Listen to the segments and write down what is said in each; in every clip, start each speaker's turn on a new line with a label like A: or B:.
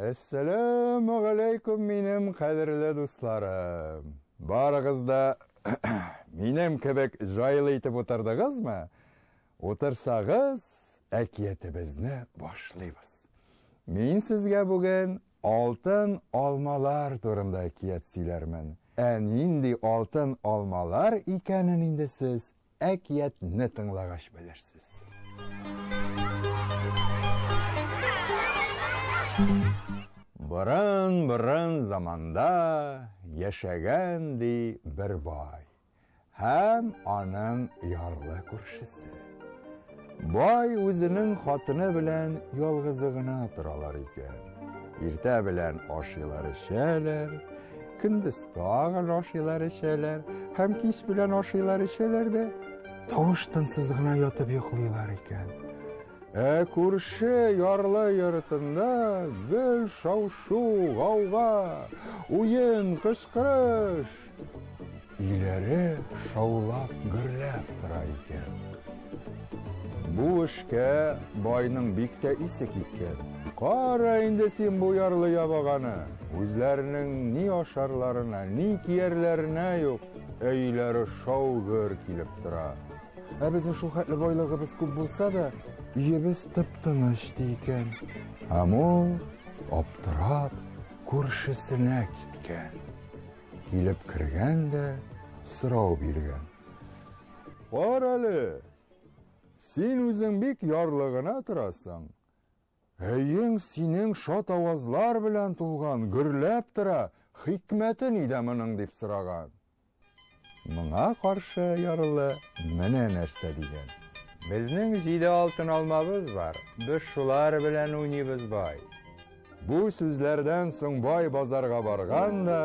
A: Әссәләмү галәйкүм, минем кадерле дусларым. Барыгыз да минем кебек җайлы итеп утырдыгызмы? Утырсагыз, әкиятебезне башлыйбыз. Мин сезгә бүген алтын алмалар турында әкият сөйләрмен. Ә нинди алтын алмалар икәнен инде сез әкиятне тыңлагач белерсез. Борын-борын заманда яшәгән ди бер бай һәм аның ярлы күршесе. Бай үзенең хатыны белән ялгызы гына торалар икән. Иртә белән ашыйлар эчәләр, көндез тагын ашыйлар эчәләр һәм кич белән ашыйлар эчәләр дә тавыш тынсыз гына ятып йоклыйлар икән. Ә күрше ярлы йортында гел шау-шу, гауга, уен, кычкырыш. Өйләре шаулап, гөрләп тора икән. Бу эшкә байның бик тә исе киткән. Кара инде син бу ярлы ябаганы. Үзләренең ни ашарларына, ни киярләренә юк, ә өйләре шау-гөр килеп тора. Ә безнең шул хәтле байлыгыбыз күп булса да, өебез тып-тыныч ди икән. Һәм ул аптырап күршесенә киткән. Килеп кергән дә сорау биргән. Кар әле, син үзең бик ярлы гына торасың. Өең синең шат авазлар белән тулган, гөрләп тора, хикмәте нидә моның дип сораган. Моңа каршы ярлы менә нәрсә дигән. Безнең җиде алтын алмабыз бар, без шулар белән уйныйбыз, бай. Бу сүзләрдән соң бай базарга барган да,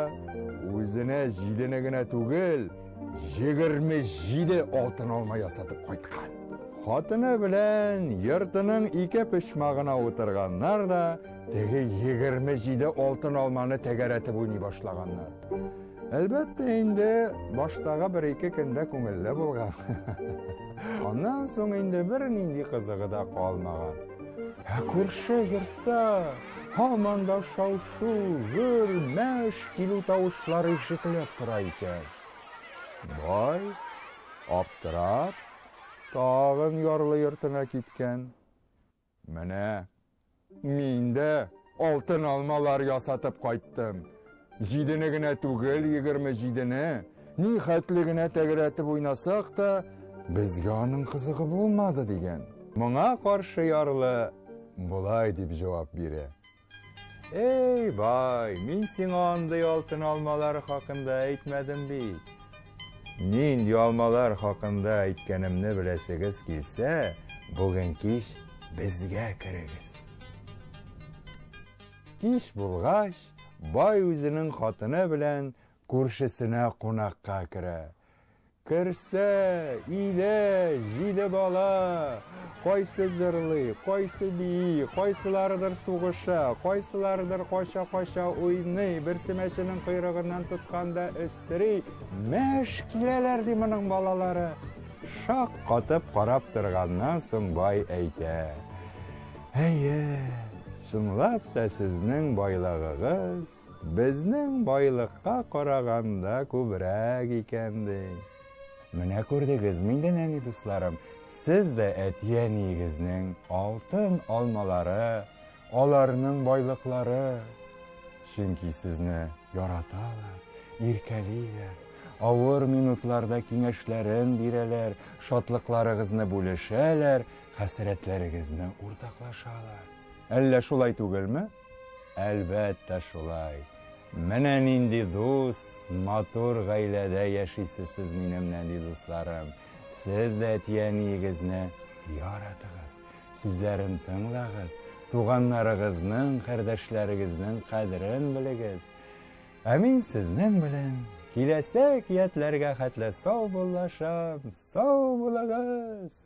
A: үзенә җидене генә түгел, 27 алтын алма ясатып кайткан. Хатыны белән йортының ике почмагына утырганнар да, теге 27 алтын алманы тәгәрәтеп уйный башлаганнар. Әлбәттә инде, баштагы бер-ике көндә күңелле булган. Аннан соң инде бернинди кызыгы да калмаган. Ә күрше йортта һаман да шау-шу, гөр, мәш килү тавышлары ишетелеп тора икән. Бай, аптырап, тагын ярлы йортына киткән. Менә мин дә алтын алмалар ясатып кайттым. Җидене генә түгел, 27-не. Ни хәтле генә тәгәрәтеп уйнасак та, безгә аның кызыгы булмады дигән. Моңа каршы ярлы болай дип җавап бирә. Эй, бай, мин сиңа андый алтын алмалар хакында әйтмәдем бит. Нинди алмалар хакында әйткәнемне беләсегез килсә, бүген кич безгә керегез. Кич булгач, бай үзенең хатыны белән күршесенә кунакка керә. Керсә, өйдә җиде бала, кайсы җырлый, кайсы бии, кайсыларыдыр сугыша, кайсыларыдыр кача-кача уйный, берсе мәченең койрыгыннан тоткан да өстери, мәш киләләр, ди моның балалары. Шак катып карап торганнан соң бай әйтә. Әйе, чынлап та сезнең байлыгыгыз Безнең байлыкка караганда күбрәк икән, ди. Менә күрдегезме инде, нәни дусларым, сез дә әти-әниегезнең алтын алмалары, аларның байлыклары. Чөнки сезне яраталар, иркәлиләр, авыр минутларда киңәшләрен бирәләр, шатлыкларыгызны бүлешәләр, хәсрәтләрегезне уртаклашалар. Әллә шулай түгелме? Әлбәттә шулай. Менә нинди дус, матур гаиләдә яшисез сез минем нәни дусларым. Сез дә әти-әниегезне яратыгыз, сүзләрен тыңлагыз, туганнарыгызның, кардәшләрегезнең кадерен белегез. Ә мин сезнең белән киләсе әкиятләргә хәтле саубуллашам. Сау булыгыз!